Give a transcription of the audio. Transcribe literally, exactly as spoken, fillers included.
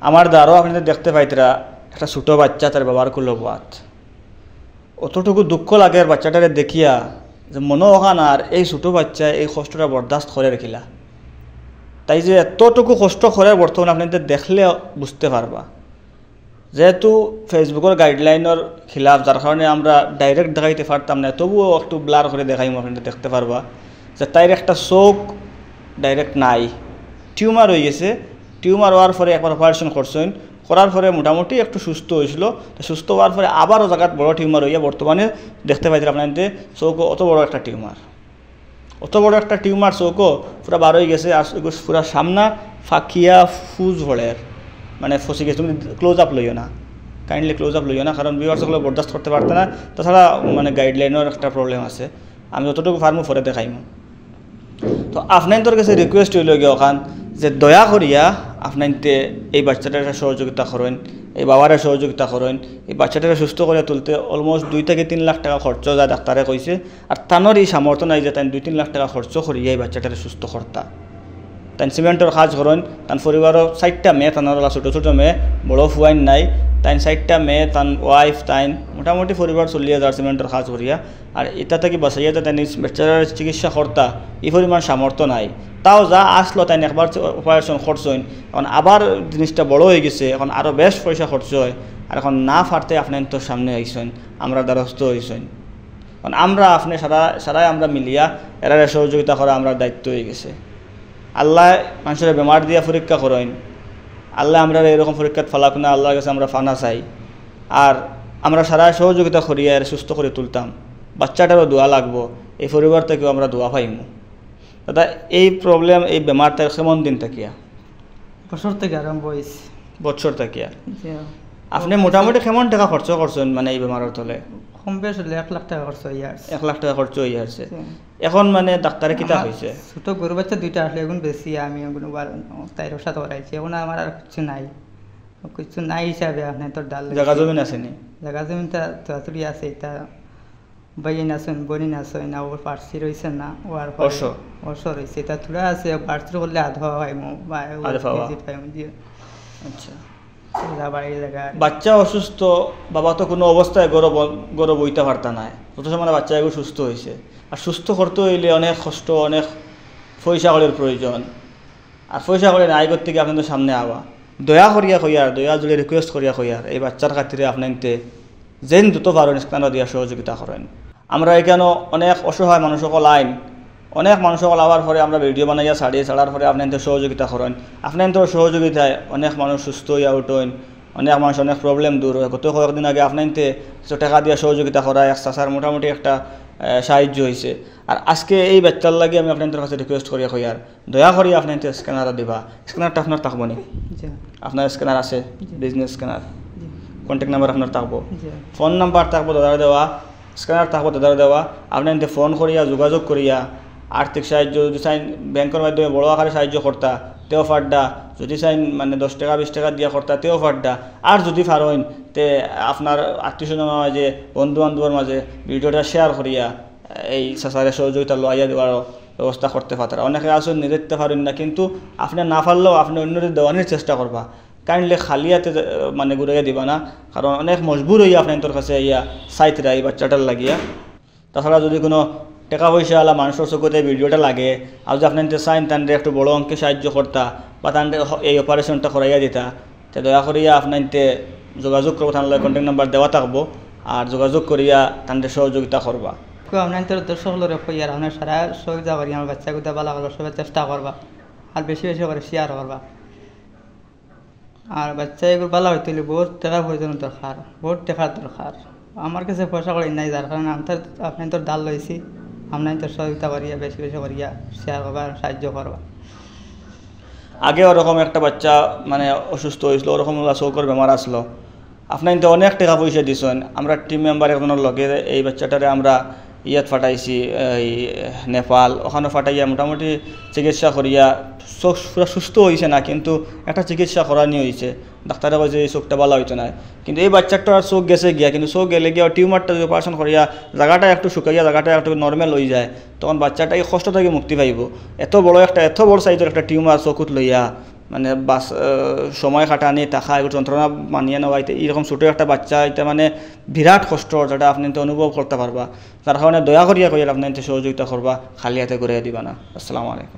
আমার দ্বারও আপনি তো দেখতে পাইতরা, একটা ছোট বাচ্চা তার বাবার কুলো বওয়াত। অতটুকু দুঃখ লাগের বাচ্চাটারে দেখিয়া, যে মনো অখান আর এই ছোট বাচ্চায় এই কষ্টটা বরদাস্ত করের কিলা। তাই যে এতটুকু কষ্ট করের বর্তমানে আপনি তো দেখলে বুঝতে পারবা। যেহেতু Facebook-অর guideline-অর খিলাফ, যার কারণে আমরা direct দেখাইতে পারতাম না, তবুও একটু blur করে দেখাইমু, আপনি দেখতে পারবা যে তাইর একটা চোখ direct নাই, tumor অই গেছে। Tumor অওয়ার পরে একবার operation করছইন, করার পরে মোটামুটি একটু সুস্থ অইছিল। তো সুস্থ অওয়ার পরে আবারও জাগাত বড় tumor অইয়া বর্তমানে দেখতে পাইতরা আপনাইন্তে চোখো অত বড় একটা tumor। অত বড় একটা tumor চোখো পুরা বার অই গেছে, আর এগু পুরা সামনা ফাকিয়া ফুজ পড়ের, মানে ফসি গেছে। তুমি close up লইও না, kindly close up লইও না, কারণ viewers অকলে বরদাস্ত করতে পারতা না। তাছাড়া মানে guideline-অর একটা problem আছে, আমি যতটুকু পারমু পরে দেখাইমু। তো আপনাইন্তর কাছে request অইলো গিয়া অখান যে দয়া করিয়া আপনাইন্তে এই বাচ্চাটারে সহযোগিতা করইন, এই বাবারে সহযোগিতা করইন। এই বাচ্চাটারে সুস্থ করিয়া তুলতে almost দুই থাকি তিন লাখ টেকা খরচ যায়, ডাক্তারে কইছে। আর তানর ই সামর্থ্য নাই যে তাইন দুই তিন লাখ টেকা খরচ করিয়া এই বাচ্চাটারে সুস্থ করতা। তাইন সিমেন্টর কাজ করইন, তান পরিবারও চাইরটা মেয়ে, তানর অলা ছোট ছোট মেয়ে, বড় ফুয়াইন নাই। তাইন চাইরটা মেয়ে, তান wife, তাইন মোটামুটি পরিবার চলিয়া যার সিমেন্টর কাজ করিয়া। আর ইটা থাকি বাঁচাইয়া যে তাইন বাচ্চাটার চিকিৎসা করতা, ই পরিমাণ সামর্থ্য নাই। তাও যা আসলো তাইন একবার operation করছইন, এখন আবার জিনিসটা বড় অই গেছে, এখন আরও বেশ পয়সা খরচ অয়। আর এখন না পারতে আপনাইন্তর সামনে আইছইন, আমরার দ্বারস্থ অইছইন। কারণ আমরা আপনে সারা, সারাই আমরা মিলিয়া এরারে সহযোগিতা করা আমরার দায়িত্ব অই গেছে। আল্লায় মানষরে বেমার দিয়া পরীক্ষা করইন, আল্লায় আমরারে এরকম পরীক্ষাত ফালাউক না, আল্লার কাছে আমরা পানা চাই। আর আমরা সারাই সহযোগিতা করিয়া এরে সুস্থ করি তুলতাম। বাচ্চাটারও দোয়া লাগবো, এই পরিবার থাকিও আমরা দোয়া পাইমু। দাদা, এই problem, এই বেমার তাইর কেমন দিন থাকিয়া? বছর থাকি আরম্ভ অইছে। বছর থাকিয়া? জি। আপনে মোটামুটি কেমন টেকা খরচ করছইন মানে এই বেমারর তলে? কম বেশ অইলে এক লাখ টেকা খরচ অইয়া আছে। এক লাখ টেকা খরচ অইয়া আছে। জি। এখন মানে ডাক্তারে কিতা কইছে? ছোট গরু বাচ্চা দুইটা আসলে এগুন বেশি আমি এগুন তাইর সাথে করাইছি, এখন আমার আর কিচ্ছু নাই, কিচ্ছু নাই হিসাবে আপনাইন্তর ধার লইছি। জাগা জমিন আছে নি? জাগা জমিন তা থুড়াথুড়ি আছে, ইতা ভাইয়াইন আছইন, বইনাইন আছইন, আর পার্সি রইছে না, অওয়ার পরে অসো। অসো রইছে, ইতা থুড়া আছে, পার্সি করলে আধা পাইমু, বা আধা পাওয়া। Visit পাইমু, জি। আচ্ছা। যা বাড়ি জাগা আর। বাচ্চা অসুস্থ, বাবা তো কুনু অবস্থায় গরো ব-, গরো বইতা পারতা নায়, যত সময় না বাচ্চা এগু সুস্থ অইছে। আর সুস্থ করতে অইলে অনেক কষ্ট, অনেক পয়সা কড়ির প্রয়োজন। আর পয়সা কড়ি নাই করতে গিয়া আপনাইন্তর সামনে আওয়া। দয়া করিয়া কইয়ার, দয়া জুড়ে request করিয়া কইয়ার, এই বাচ্চার খাতিরে আপনাইন্তে যেইন দ্রুত পারইন scanner দিয়া সহযোগিতা করইন। আমরা এখানো অনেক অসহায় মানুষ অকল আইন, অনেক মানুষ অকল আওয়ার পরে আমরা video বানাইয়া ছাড়ি, ছাড়ার পরে আপনাইন্তর সহযোগিতা করইন। আপনাইন্তর সহযোগিতায় অনেক মানুষ সুস্থ অইয়া উঠইন, অনেক মানুষ অনেক problem দূর অয়। গত কয়েকদিন আগে আপনাইন্তে কিছু টেকা দিয়া সহযোগিতা করা এক চাচার মোটামুটি একটা, আহ, সাহায্য অইছে। আর আজকে এই বাচ্চার লাগি আমি আপনাইন্তর কাছে request করিয়া কইয়ার, দয়া করি আপনাইন্তে scanner দিবা। Scannerটা আপনার থাকবো নি? জি। আপনার scanner আছে? জি। Business scanner। জি। Contact number আপনার থাকবো? জি। Phone number থাকবো দাদার দেওয়া, scanner থাকবো দাদার দেওয়া। আপনাইন্তে phone করিয়া, যোগাযোগ করিয়া, আর্থিক সাহায্য যদি চাইন, ব্যাংকর মাধ্যমে বড় আকারে সাহায্য করতা, তেও পাররা। যদি চাইন, মানে, দশ টেকা, বিশ টেকা দিয়া করতা, তেও পাররা। আর যদি পারইন, তে আপনার আত্মীয় স্বজনর মাঝে, বন্ধু বান্ধবর মাঝে videoটা share করিয়া এই চাচারে সহযোগিতা লইয়া দেওয়ার ব্যবস্থা করতে পাররা। অনেকে আছইন নিজে দিতা পারইন না, কিন্তু আপনে না পারলেও আপনে অন্যরে দেওয়ানির চেষ্টা করবা। Kindly খালি হাতে, আহ, মানে, ঘুরাইয়া দিবা না, কারণ অনেক মজবুর অইয়া আপনাইন্তর কাছে আইয়া চাইতরা এই বাচ্চাটার লাগিয়া। তাছাড়া যদি কুনু টেকা পয়সাআলা মানুষর চকুত এই videoটা লাগে, আর যদি আপনাইন্তে চাইন তানরে একটু বড় অঙ্কে সাহায্য করতা বা তানরে হ-, এই operationটা করাইয়া দিতা, তে দয়া করিয়া আপনাইন্তে যোগাযোগ করবো, তান লগে contact number দেওয়া থাকবো, আর যোগাযোগ করিয়া তানরে সহযোগিতা করবা। কো আপনাইন্তর দর্শক অকলরে কইয়ার, আপনারা সারা সহযোগিতা করি আমার বাচ্চাগুতা ভালা করবার সবে চেষ্টা করবা, আর বেশি বেশি করি share করবা। আর বাচ্চা এগুর ভালা অইতে অইলে বহুত টেকার প্রয়োজন দরকার, বহুত টেকার দরকার। আমার কাছে পয়সা কড়ি নাই, যার কারণে আমি তো আপনাইন্তর ধার লইছি, আপনাইন্তর সহযোগিতা করিয়া, বেশি বেশি করিয়া share করবা, সাহায্য করবা। আগে ওরকম একটা বাচ্চা, মানে, অসুস্থ অইছিল, ওরকম ওলা চকুর বেমার আসলো, আপনাইন্তে অনেক টেকা পয়সা দিছইন। আমরা team member একজনর লগে এই বাচ্চাটারে আমরা ইয়াত ফাটাইছি, এই নেপাল, ওখানো ফাটাইয়া মোটামুটি চিকিৎসা করিয়া চোখ পুরা সুস্থ অইছে না, কিন্তু একটা চিকিৎসা করানি অইছে। ডাক্তারে কইছে এই চোখটা ভালা অইতো নায়, কিন্তু এই বাচ্চাটার চোখ গেছে গিয়া, কিন্তু চোখ গেলে গিয়া টিউমারটা যদি operation করিয়া জাগাটা একটু শুকাইয়া জাগাটা একটু normal অই যায়, তখন বাচ্চাটা এই কষ্ট থাকি মুক্তি পাইবো। এত বড় একটা, এত বড় sizeর একটা tumor চকুত লইয়া মানে বাস, আহ, সময় কাটানি, থাকা, এগুর যন্ত্রণা মানিয়া নেওয়া, ইতা এরকম ছোটো একটা বাচ্চা, ইতা মানে বিরাট কষ্ট, যেটা আপনে তো অনুভব করতা পারবা। যার কারণে দয়া করিয়া কইয়ার আপনাইনতে সহযোগিতা করবা, খালি হাতে ঘুরাইয়া দিবা না। আসসালামু আলাইকুম।